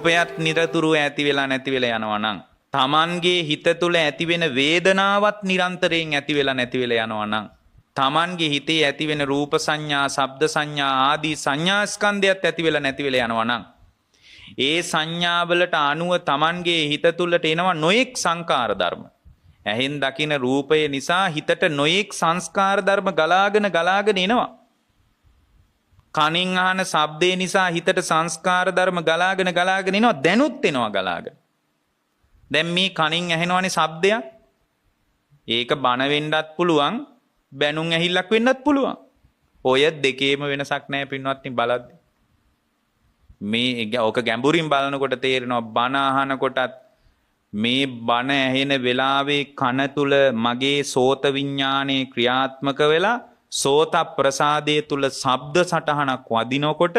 රූපයත් නිරතුරුව ඇති වෙලා නැති වෙලා යනවා නම්, තමන්ගේ හිත තුළ ඇති වෙන වේදනාවත් නිරන්තරයෙන් ඇති වෙලා නැති වෙලා යනවා නම්, තමන්ගේ හිතේ ඇති වෙන රූප සංඥා, ශබ්ද සංඥා ආදී සංඥා ස්කන්ධයත් ඇති වෙලා නැති වෙලා යනවා නම්, ඒ සංඥාවලට අනුව තමන්ගේ හිත තුළට එනවා නොයෙක් සංකාර ධර්ම. ඇහෙන් දකින රූපය නිසා හිතට නොයෙක් සංස්කාර ධර්ම ගලාගෙන ගලාගෙන එනවා. කනින් අහන ශබ්දේ නිසා හිතට සංස්කාර ධර්ම ගලාගෙන ගලාගෙන එනවා, දැනුත් එනවා ගලාගෙන. දැන් මේ කනින් ඇහෙනවනේ ශබ්දයක්. ඒක බන වෙන්නත් පුළුවන්, බැනුම් ඇහිල්ලක් වෙන්නත් පුළුවන්. ඔය දෙකේම වෙනසක් නෑ පින්වත්නි බලද්දි. මේ ඕක ගැඹුරින් බලනකොට තේරෙනවා බන අහනකොටත් මේ බන ඇහෙන වෙලාවේ කන තුල මගේ සෝත විඥානයේ ක්‍රියාත්මක වෙලා සෝත ප්‍රසාදයේ තුල ශබ්ද සටහනක් වදිනකොට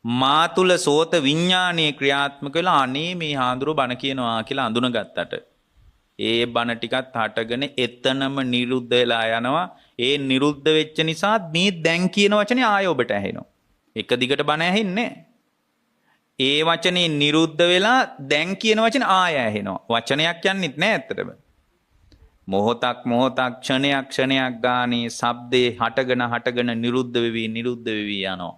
මා තුල සෝත විඥානයේ ක්‍රියාත්මක වෙලා අනේ මේ හාඳුරු බන කියනවා කියලා අඳුනගත්තට ඒ බන ටිකත් හටගෙන එතනම නිරුද්ධ වෙලා යනවා. ඒ නිරුද්ධ වෙච්ච නිසා මේ දැන් කියන වචනේ ආය ඔබට ඇහෙනවා. එක දිගට බන ඇහෙන්නේ නැහැ. ඒ වචනේ නිරුද්ධ වෙලා දැන් කියන වචන ආය ඇහෙනවා. වචනයක් යන්නෙත් නෑ ඇත්තටම. මොහොතක් මොහොතක් ක්ෂණයක් ක්ෂණයක් ගානේ ශබ්දේ හටගෙන හටගෙන නිරුද්ධ වෙවි නිරුද්ධ වෙවි යනවා.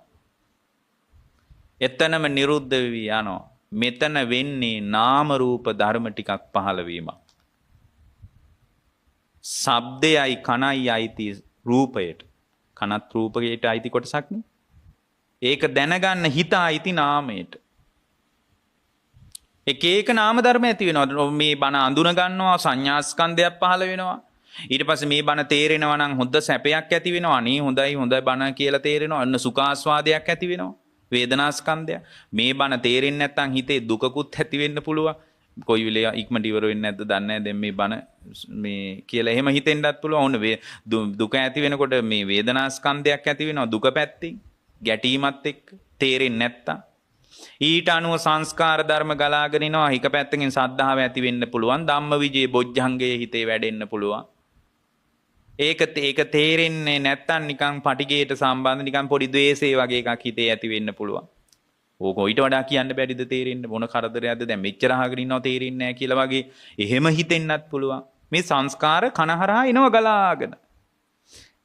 එතනම නිරුද්ධ වෙවි යනවා. මෙතන වෙන්නේ නාම රූප ධර්ම ටිකක් පහළ වීමක්. ශබ්දයයි කනයි අයිති රූපයට. කනත් රූපයට අයිති කොටසක් නේ. ඒක දැනගන්න හිත අයිති නාමයට. එක එක නාම ධර්ම ඇති වෙනවා. මේ බණ අඳුන ගන්නවා, සංඥා ස්කන්ධයක් පහළ වෙනවා. ඊට පස්සේ මේ බණ තේරෙනවා නම් හොඳ සැපයක් ඇති වෙනවා. අනේ හොඳයි හොඳයි බණ කියලා තේරෙනවා. අන්න සුඛාස්වාදයක් ඇති වෙනවා. වේදනා ස්කන්ධය. මේ බණ තේරෙන්නේ නැත්නම් හිතේ දුකකුත් ඇති වෙන්න පුළුවන්. කොයි වෙලේ ඉක්මනට ඉවර වෙන්නේ නැද්ද දන්නේ නැහැ. දැන් මේ බණ මේ කියලා එහෙම හිතෙන්නත් පුළුවන්. ඔන්න දුක ඇති වෙනකොට මේ වේදනා ස්කන්ධයක් ඇති වෙනවා දුක පැත්තෙන්. ගැටීමත් එක්ක තේරෙන්නේ නැත්තම්. ඊට අනුව සංස්කාර ධර්ම ගලාගෙන එනවා. එක පැත්තකින් සද්ධාව ඇති වෙන්න පුළුවන්. ධම්මවිජේ බොජ්ජංගයේ හිතේ වැඩෙන්න පුළුවන්. ඒක ඒක තේරෙන්නේ නැත්තම් නිකන් පටිගයට සම්බන්ධ නිකන් පොඩි ද්වේෂය වගේ එකක් හිතේ ඇති වෙන්න පුළුවන්. ඕක ඊට වඩා කියන්න බැරිද තේරෙන්න මොන කරදරයක්ද දැන් මෙච්චර අහගෙන ඉන්නව තේරෙන්නේ නැහැ කියලා වගේ එහෙම හිතෙන්නත් පුළුවන්. මේ සංස්කාර කනහරහා එනවා ගලාගෙන.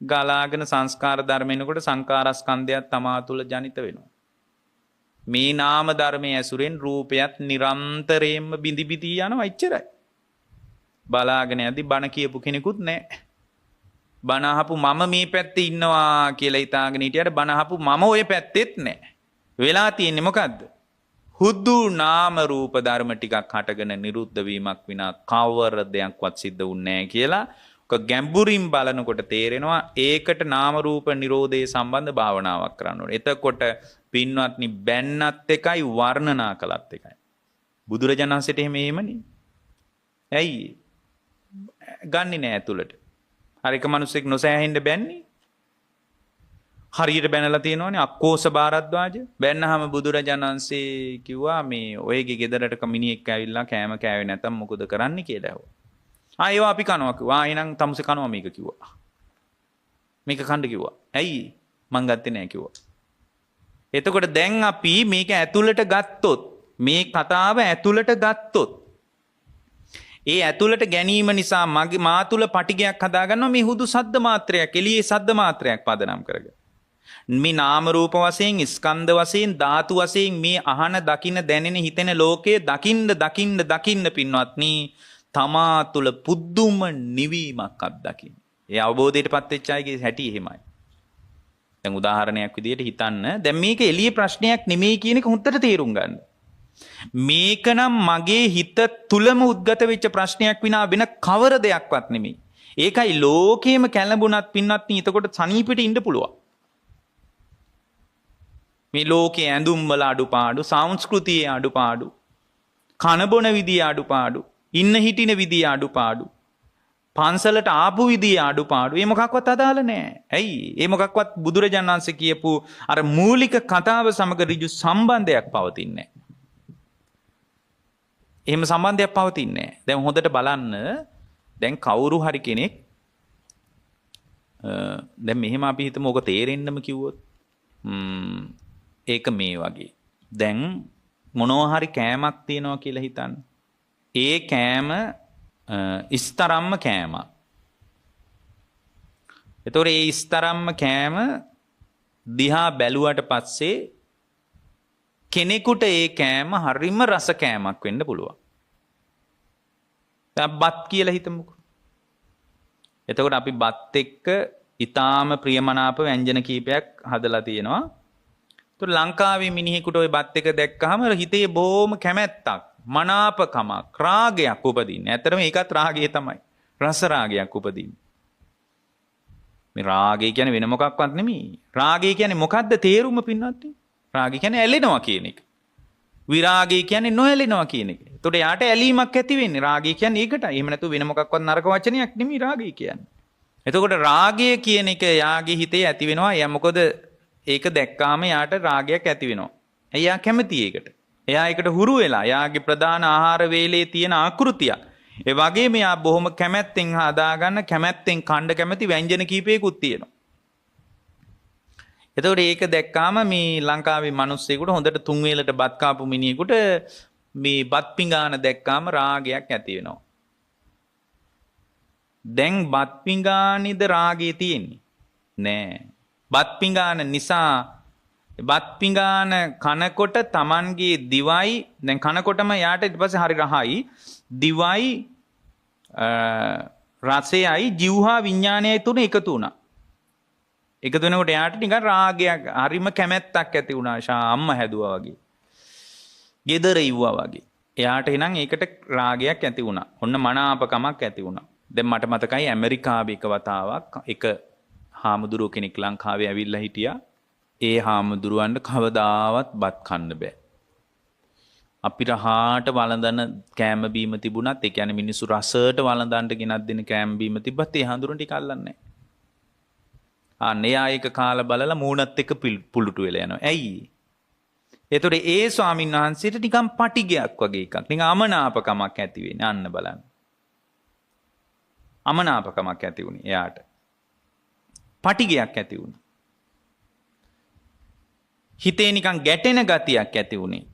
ගලාගෙන සංස්කාර ධර්ම එනකොට සංකාරස්කන්ධයක් තමා තුළ ජනිත වෙනවා. මේ නාම ධර්මයේ ඇසුරෙන් රූපයත් නිරන්තරයෙන්ම බිඳි බිඳි යනවා එච්චරයි. බලාගෙන යද්දි බණ කියපු කෙනෙකුත් නැහැ. බණ අහපු මම මේ පැත්තේ ඉන්නවා කියලා හිතාගෙන හිටියට බණ අහපු මම ඔය පැත්තෙත් නැහැ. වෙලා තියෙන්නේ මොකද්ද? හුදු නාම රූප ධර්ම ටිකක් හටගෙන නිරුද්ධ වීමක් විනා කවර දෙයක්වත් සිද්ධ වුන්නේ නැහැ කියලා ඔක ගැඹුරින් බලනකොට තේරෙනවා. ඒකට නාම රූප නිරෝධයේ සම්බන්ධ භාවනාවක් කරන්න ඕනේ. එතකොට පින්වත්නි බැන්නත් එකයි වර්ණනා කළත් එකයි. බුදුරජාණන් වහන්සේට එහෙම එහෙමනේ. ඇයි? ගන්නෙ නෑ ඇතුළට. අර එක මිනිස්සෙක් නොසෑහෙන්න බැන්නේ. හරියට බැනලා තියෙනවනේ අක්කෝස භාරද්වාජ. බැන්නහම බුදුරජාණන් වහන්සේ කිව්වා මේ ඔයගේ ගෙදරට මිනිහෙක් ඇවිල්ලා කෑම කෑවේ නැත්තම් මොකද කරන්නේ කියලා ඇහුවා. ආ ඒවා අපි කනවා කිව්වා. ආ එහෙනම් තමුසේ කනවා මේක කිව්වා. මේක කන්න කිව්වා. ඇයි? මං ගත්තේ නෑ කිව්වා. එතකොට දැන් අපි මේක ඇතුළට ගත්තොත්, මේ කතාව ඇතුළට ගත්තොත්, ඒ ඇතුළට ගැනීම නිසා මගේ මා තුළ පටිගයක් හදාගන්නවා. මේ හුදු සද්ද මාත්‍රයක්, එළියේ සද්ද මාත්‍රයක් පදනම් කරගෙන. මේ නාම රූප වශයෙන්, ස්කන්ධ වශයෙන්, ධාතු වශයෙන් මේ අහන, දකින, දැනෙන, හිතෙන ලෝකය දකින්න දකින්න දකින්න පින්වත්නි තමා තුළ පුදුම නිවීමක් අත්දකින්න. ඒ අවබෝධයට පත් වෙච්ච අයගේ හැටි එහෙමයි. දැන් උදාහරණයක් විදියට හිතන්න. දැන් මේක එළියේ ප්‍රශ්නයක් නෙමෙයි කියන එක හොඳට තේරුම් ගන්න. මේක නම් මගේ හිත තුලම උද්ගත වෙච්ච ප්‍රශ්නයක් විනා වෙන කවර දෙයක්වත් නෙමෙයි. ඒකයි ලෝකේම කැළඹුණත් පින්වත්නි එතකොට සනීපෙට ඉන්න පුළුවන්. මේ ලෝකයේ ඇඳුම් වල අඩුපාඩු, සංස්කෘතියේ අඩුපාඩු, කන බොන විදියේ අඩුපාඩු, ඉන්න හිටින විදියේ අඩුපාඩු, පන්සලට ආපු විදියේ අඩුපාඩු, ඒ මොකක්වත් අදාළ නෑ. ඇයි? ඒ මොකක්වත් බුදුරජාණන් වහන්සේ කියපු අර මූලික කතාව සමග ඍජු සම්බන්ධයක් පවතින්නේ නෑ. එහෙම සම්බන්ධයක් පවතින්නේ නෑ. දැන් හොඳට බලන්න, දැන් කවුරු හරි කෙනෙක් දැන් මෙහෙම අපි හිතමු ඔක තේරෙන්නම කිව්වොත් ඒක මේ වගේ. දැන් මොනවා හරි කෑමක් තියෙනවා කියලා හිතන්න. ඒ කෑම ඉස්තරම්ම කෑමක්. එතකොට ඒ ඉස්තරම්ම කෑම දිහා බැලුවට පස්සේ කෙනෙකුට ඒ කෑම හරිම රස කෑමක් වෙන්න පුළුවන්. දැන් බත් කියලා හිතමුකෝ. එතකොට අපි බත් එක්ක ඊටාම ප්‍රියමනාප ව්‍යංජන කීපයක් හදලා තියෙනවා. එතකොට ලංකාවේ මිනිහෙකුට ඔය බත් එක දැක්කහම හිතේ බොහොම කැමැත්තක්, මනාපකමක්, රාගයක් උපදින්නේ. ඇත්තටම ඒකත් රාගය තමයි. රස රාගයක් උපදින්නේ. මේ රාගය කියන්නේ වෙන මොකක්වත් නෙමෙයි. රාගය කියන්නේ මොකද්ද තේරුම පින්වත්නි? රාගය කියන්නේ ඇලෙනවා කියන එක. විරාගය කියන්නේ නොඇලෙනවා කියන එක. එතකොට යාට ඇලීමක් ඇති වෙන්නේ. රාගය කියන්නේ ඒකටයි. එහෙම නැතුව වෙන මොකක්වත් නරක වචනයක් නෙමෙයි රාගය කියන්නේ. එතකොට රාගය කියන එක යාගේ හිතේ ඇති වෙනවා. එයා මොකද ඒක දැක්කාම යාට රාගයක් ඇති වෙනවා. එයා කැමති ඒකට. එයා ඒකට හුරු වෙලා. එයාගේ ප්‍රධාන ආහාර වේලේ තියෙන ආකෘතියක්. ඒ වගේම එයා බොහොම කැමැත්තෙන් හදාගන්න, කැමැත්තෙන් කණ්ඩ කැමැති ව්‍යංජන කීපයකුත් තියෙනවා. එතකොට ඒක දැක්කාම මේ ලංකාවේ මිනිස්සෙකුට හොඳට තුන් වේලට බත් කාපු මිනිහෙකුට මේ බත් පිඟාන දැක්කාම රාගයක් ඇති වෙනවා. දැන් බත් පිඟානේද රාගය තියෙන්නේ? නෑ. බත් පිඟාන නිසා බත් පිඟාන කනකොට Tamanගේ දිවයි දැන් කනකොටම යාට ඊට පස්සේ හරි රහයි දිවයි රසයයි ජීවහා විඥානයයි තුන එකතු වුණා. එකතු වෙනකොට එයාට නිකන් රාගයක් හරිම කැමැත්තක් ඇති වුණා. ෂා අම්මා හැදුවා වගේ. ගෙදර ඉව්වා වගේ. එයාට එහෙනම් ඒකට රාගයක් ඇති වුණා. ඔන්න මනාපකමක් ඇති වුණා. දැන් මට මතකයි ඇමරිකාවේ එක වතාවක් එක හාමුදුරුවෝ කෙනෙක් ලංකාවේ ඇවිල්ලා හිටියා. ඒ හාමුදුරුවන්ට කවදාවත් බත් කන්න බෑ. අපිට හාට වළඳන කෑම බීම තිබුණත්, ඒ කියන්නේ මිනිස්සු රසට වළඳන්න ගෙනත් දෙන කෑම බීම තිබ්බත් ඒ හාමුදුරුවන්ට ටික අල්ලන්නේ නෑ. අන්න එයා ඒක කාලා බලලා මූණත් එක්ක පුලුටු වෙලා යනවා. ඇයි? එතකොට ඒ ස්වාමීන් වහන්සේට නිකන් පටිගයක් වගේ එකක්. නිකන් අමනාපකමක් ඇති වෙන්නේ. අන්න බලන්න. අමනාපකමක් ඇති වුණේ එයාට. පටිගයක් ඇති වුණා. හිතේ නිකන් ගැටෙන ගතියක් ඇති වුණේ.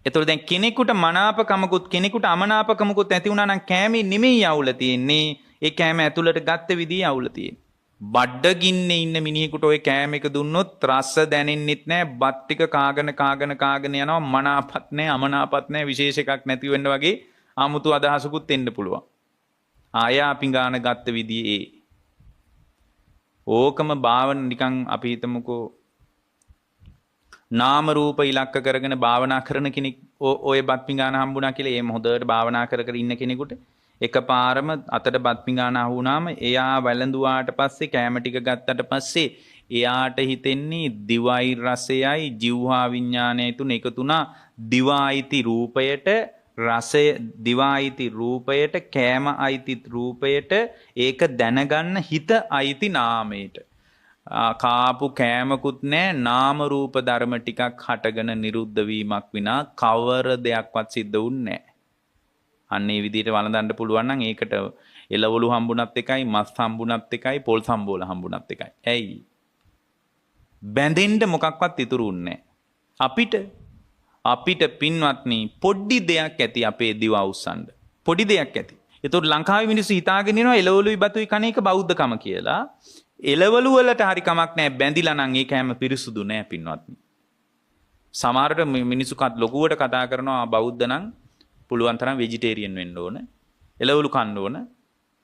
එතකොට දැන් කෙනෙකුට මනාපකමකුත් කෙනෙකුට අමනාපකමකුත් ඇති වුණා නම් කෑමේ නෙමෙයි අවුල තියෙන්නේ. ඒ කෑම ඇතුළට ගත්ත විදිහේ අවුල තියෙන්නේ. බඩගින්නේ ඉන්න මිනිහෙකුට ඔය කෑම එක දුන්නොත් රස දැනෙන්නෙත් නෑ. බත් ටික කාගෙන කාගෙන කාගෙන යනවා. මනාපත් නෑ, අමනාපත් නෑ, විශේෂ එකක් නැති වෙන්න වගේ 아무තු අදහසකුත් එන්න පුළුවන්. ආයා පිඟාන ගත්ත විදිහේ ඒ. ඕකම භාවන නිකන් අපි හිතමුකෝ නාම රූප ඉලක්ක කරගෙන භාවනා කරන කෙනෙක් ඔය බත් පිඟාන හම්බුණා කියලා එහෙම හොඳට භාවනා කර කර ඉන්න කෙනෙකුට එකපාරම අතට බත් පිඟාන අහු වුණාම එයා වැළඳුවාට පස්සේ කෑම ටික ගත්තට පස්සේ එයාට හිතෙන්නේ දිවයි රසයයි ජීවහා විඥානයයි තුන එකතු වුණා. දිවායිති රූපයට රසය, දිවායිති රූපයට කෑම අයිති රූපයට ඒක දැනගන්න හිත අයිති නාමයට. කාපු කෑමකුත් නෑ, නාම රූප ධර්ම ටිකක් හටගෙන නිරුද්ධ වීමක් විනා කවර දෙයක්වත් සිද්ධ වුන්නේ නෑ. අන්න ඒ විදිහට වළඳන්න පුළුවන් නම් ඒකට එළවලු හම්බුණත් එකයි, මස් හම්බුණත් එකයි, පොල් සම්බෝල හම්බුණත් එකයි. ඇයි? බැඳෙන්න මොකක්වත් ඉතුරු වුන්නේ නෑ. අපිට පින්වත්නි පොඩි දෙයක් ඇති අපේ දිව අවුස්සන්න. පොඩි දෙයක් ඇති. ඒතකොට ලංකාවේ මිනිස්සු හිතාගෙන ඉනවා එළවලුයි බතුයි කන එක බෞද්ධකම කියලා. එළවලු වලට හරි කමක් නෑ, බැඳිලා නම් ඒ කෑම පිරිසුදු නෑ පින්වත්නි. සමහරට මිනිස්සු ලොකුවට කතා කරනවා බෞද්ධ නම් පුළුවන් තරම් වෙජිටේරියන් වෙන්න ඕන. එළවලු කන්න ඕන.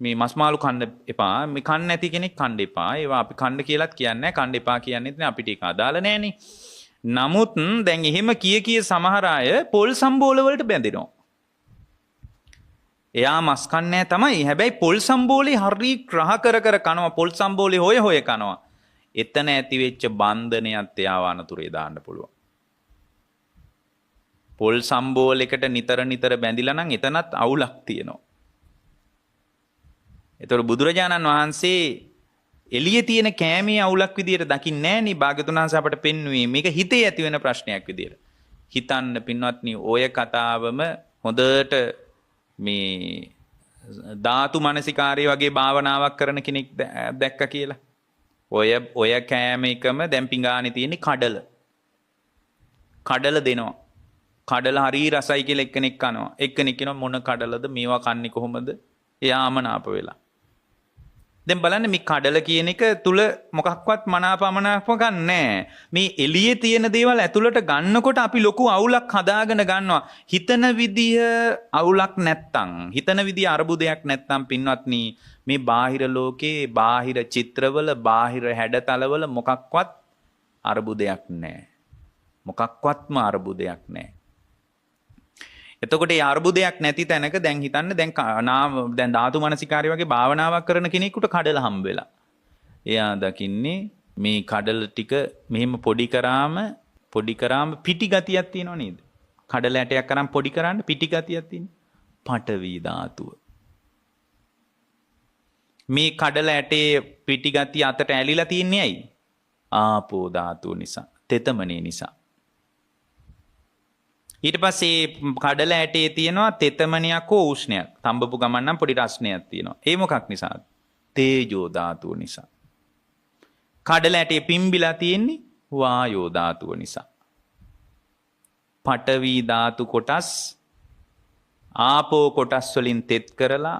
මේ මස් මාළු කන්න එපා. මේ කන්න නැති කෙනෙක් කන්න එපා. ඒවා අපි කන්න කියලාත් කියන්නේ නෑ, කන්න එපා කියන්නේත් නෑ, අපිට ඒක අදාළ නෑනේ. නමුත් දැන් එහෙම කිය කිය සමහර අය පොල් සම්බෝල වලට බැඳෙනවා. එයා මස් කන්නේ තමයි. හැබැයි පොල් සම්බෝලේ හරි රහ කර කර කනවා. පොල් සම්බෝලේ හොය හොය කනවා. එතන ඇති වෙච්ච බන්ධනයත් එයාව අනතුරේ දාන්න පුළුවන්. පොල් සම්බෝලයකට නිතර නිතර බැඳිලා නම් එතනත් අවුලක් තියෙනවා. ඒතකොට බුදුරජාණන් වහන්සේ එළියේ තියෙන කෑමේ අවුලක් විදියට දකින්නේ නෑනේ. භාග්‍යතුන් වහන්සේ අපට පෙන්වුවේ මේක හිතේ ඇති වෙන ප්‍රශ්නයක් විදියට. හිතන්න පින්වත්නි, ඔය කතාවම හොඳට මේ ධාතු මනසිකාරය වගේ භාවනාවක් කරන කෙනෙක් දැක්ක කියලා. ඔය කෑම එකම දැන් පිඟානේ තියෙන්නේ කඩල. කඩල දෙනවා. කඩල හරි රසයි කියලා එක්කෙනෙක් කනවා. එක්කෙනෙක් කියනවා මොන කඩලද මේවා කන්නේ කොහොමද? එයා අමනාප වෙලා. දැන් බලන්න මේ කඩල කියන එක තුල මොකක්වත් මනාප අමනාපකම් නැහැ. මේ එළියේ තියෙන දේවල් ඇතුළට ගන්නකොට අපි ලොකු අවුලක් හදාගෙන ගන්නවා. හිතන විදිය අවුලක් නැත්තම්, හිතන විදිය අරබුදයක් නැත්තම් පින්වත්නි, මේ බාහිර ලෝකේ බාහිර චිත්‍රවල බාහිර හැඩතලවල මොකක්වත් අරබුදයක් නැහැ. මොකක්වත්ම අරබුදයක් නැහැ. එතකොට ඒ අර්බුදයක් නැති තැනක දැන් හිතන්න, දැන් නාම දැන් ධාතු මනසිකාරය වගේ භාවනාවක් කරන කෙනෙකුට කඩල හම්බ වෙලා. එයා දකින්නේ මේ කඩල ටික මෙහෙම පොඩි කරාම පොඩි කරාම පිටි ගතියක් තියෙනව නේද? කඩල ඇටයක් අරන් පොඩි කරන්න පිටි ගතියක් තියෙන. පඨවි ධාතුව. මේ කඩල ඇටේ පිටි ගතිය අතට ඇලිලා තියන්නේ ඇයි? ආපෝ ධාතුව නිසා, තෙතමනේ නිසා. ඊට පස්සේ කඩල ඇටේ තියෙනවා තෙතමනයක් හෝ උෂ්ණයක්. තඹපු ගමන් නම් පොඩි රස්නයක් තියෙනවා. ඒ මොකක් නිසාද? තේජෝ ධාතුව නිසා. කඩල ඇටේ පිම්බිලා තියෙන්නේ වායෝ ධාතුව නිසා. පඨවි ධාතු කොටස් ආපෝ කොටස් වලින් තෙත් කරලා,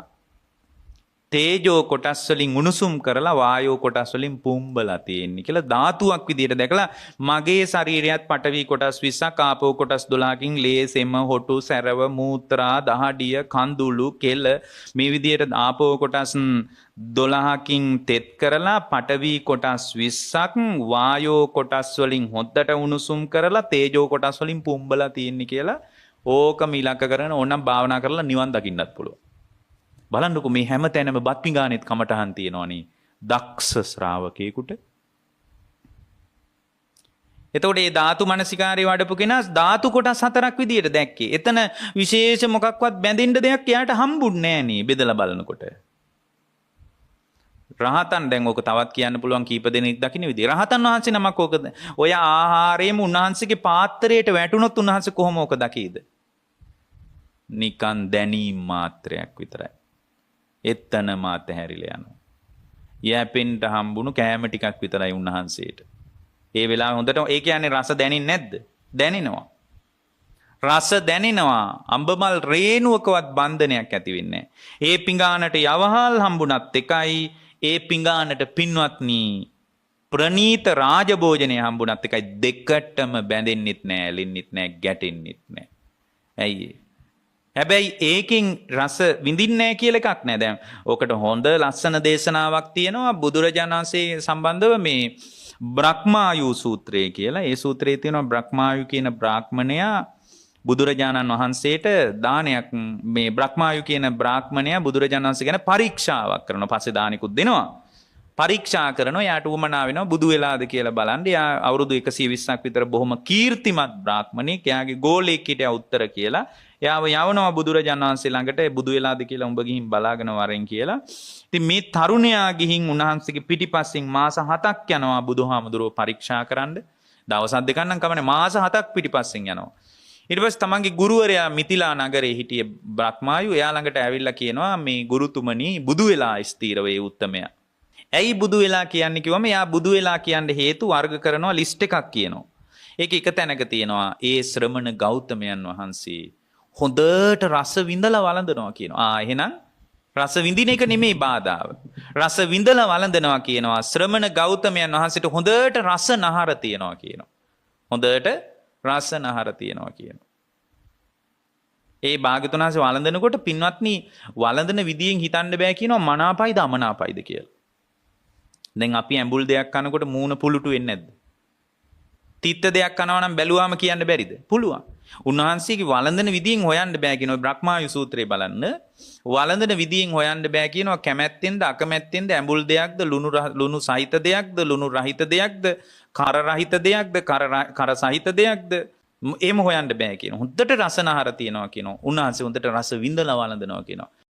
තේජෝ කොටස් වලින් උණුසුම් කරලා, වායෝ කොටස් වලින් පුම්බලා තියෙන්නේ කියලා ධාතුවක් විදියට දැකලා, මගේ ශරීරයත් පඨවි කොටස් 20ක් ආපෝ කොටස් 12කින් ලේ, සෙම, හොටු, සැරව, මූත්‍රා, දහඩිය, කඳුළු, කෙල මේ විදියට ආපෝ කොටස් 12කින් තෙත් කරලා, පඨවි කොටස් 20ක් වායෝ කොටස් වලින් හොද්දට උණුසුම් කරලා, තේජෝ කොටස් වලින් පුම්බලා තියෙන්නේ කියලා ඕකම ඉලක්ක කරගෙන ඕනම් භාවනා කරලා නිවන් දකින්නත් පුළුවන්. බලන්නකෝ මේ හැම තැනම බත් පිඟානෙත් කමටහන් තියෙනවනේ දක්ෂ ශ්‍රාවකයෙකුට. එතකොට මේ ධාතු මනසිකාරය වඩපු කෙනා ධාතු කොටස් හතරක් විදියට දැක්කේ. එතන විශේෂ මොකක්වත් බැඳෙන්න දෙයක් එයාට හම්බුන්නේ නෑ නේ බෙදලා බලනකොට. රහතන් දැන් ඕක තවත් කියන්න පුළුවන් කීප දෙනෙක් දකින්න විදිය. රහතන් වහන්සේ නමක් ඕක ඔය ආහාරයේම උන්වහන්සේගේ පාත්‍රයට වැටුනොත් උන්වහන්සේ කොහොම ඕක දකීද? නිකන් දැනීම් මාත්‍රයක් විතරයි. එතනම අතහැරිලා යනවා. යැපෙන්න හම්බුණු කෑම ටිකක් විතරයි උන්වහන්සේට. ඒ වෙලාවේ හොඳට ඒ කියන්නේ රස දැනෙන්නේ නැද්ද? දැනෙනවා. රස දැනෙනවා. අඹමල් රේණුවකවත් බන්ධනයක් ඇති වෙන්නේ නැහැ. ඒ පිඟානට යවහල් හම්බුණත් එකයි, ඒ පිඟානට පින්වත්නි ප්‍රනීත රාජභෝජනය හම්බුණත් එකයි, දෙකටම බැඳෙන්නෙත් නෑ, ඇලෙන්නෙත් නෑ, ගැටෙන්නෙත් නෑ. ඇයි ඒ? හැබැයි ඒකෙන් රස විඳින්නේ නෑ කියලා එකක් නෑ. දැන් ඕකට හොඳ ලස්සන දේශනාවක් තියෙනවා බුදුරජාණන් වහන්සේ සම්බන්ධව මේ බ්‍රහ්මායු සූත්‍රය කියලා. ඒ සූත්‍රයේ තියෙනවා බ්‍රහ්මායු කියන බ්‍රාහ්මණයා බුදුරජාණන් වහන්සේට දානයක්, මේ බ්‍රහ්මායු කියන බ්‍රාහ්මණයා බුදුරජාණන් වහන්සේ ගැන පරීක්ෂාවක් කරනවා. පස්සේ දානිකුත් දෙනවා. පරීක්ෂා කරනවා. එයාට උවමනා වෙනවා බුදු වෙලාද කියලා බලන්න. එයා අවුරුදු 120ක් විතර බොහොම කීර්තිමත් බ්‍රාහ්මණයෙක්. එයාගේ ගෝලෙක් හිටියා උත්තර කියලා. එයාව යවනවා බුදුරජාණන් වහන්සේ ළඟට, බුදු වෙලාද කියලා උඹ ගිහින් බලාගෙන වරෙන් කියලා. ඉතින් මේ තරුණයා ගිහින් උන්වහන්සේගේ පිටිපස්සෙන් මාස 7ක් යනවා බුදුහාමුදුරුවෝ පරීක්ෂා කරන්න. දවසක් දෙකක් නම් කමන්නේ, මාස 7ක් පිටිපස්සෙන් යනවා. ඊට පස්සේ තමන්ගේ ගුරුවරයා මිතිලා නගරේ හිටිය බ්‍රහ්මායු එයා ළඟට ඇවිල්ලා කියනවා මේ ගුරුතුමනි බුදු වෙලා ස්ථීර වේ උත්තමයා. ඇයි බුදු වෙලා කියන්නේ කිව්වම එයා බුදු වෙලා කියන්න හේතු වර්ග කරනවා, ලිස්ට් එකක් කියනවා. ඒක එක තැනක තියෙනවා ඒ ශ්‍රමණ ගෞතමයන් වහන්සේ හොඳට රස විඳලා වළඳනවා කියනවා. ආ එහෙනම් රස විඳින එක නෙමෙයි බාධාව. රස විඳලා වළඳනවා කියනවා. ශ්‍රමණ ගෞතමයන් වහන්සේට හොඳට රස නහර තියෙනවා කියනවා. හොඳට රස නහර තියෙනවා කියනවා. ඒ භාග්‍යතුන් වහන්සේ වළඳනකොට පින්වත්නි වළඳන විදියෙන් හිතන්න බෑ කියනවා මනාපයිද අමනාපයිද කියලා. දැන් අපි ඇඹුල් දෙයක් කනකොට මූණ පුලුටු වෙන්නේ නැද්ද? තිත්ත දෙයක් කනවා නම් බැලුවාම කියන්න බැරිද? පුළුවන්. උන්වහන්සේගේ වළඳන විදියෙන් හොයන්න බෑ කියනවා. බ්‍රහ්මායු සූත්‍රය බලන්න. වළඳන විදියෙන් හොයන්න බෑ කියනවා. කැමැත්තෙන්ද අකමැත්තෙන්ද, ඇඹුල් දෙයක්ද, ලුණු සහිත දෙයක්ද, ලුණු රහිත දෙයක්ද, කර රහිත දෙයක්ද, කර සහිත දෙයක්ද, එහෙම හොයන්න බෑ කියනවා. හොඳට රසනහර තියනවා කියනවා. උන්වහන්සේ හොඳට රස විඳලා වළඳනවා කියනවා.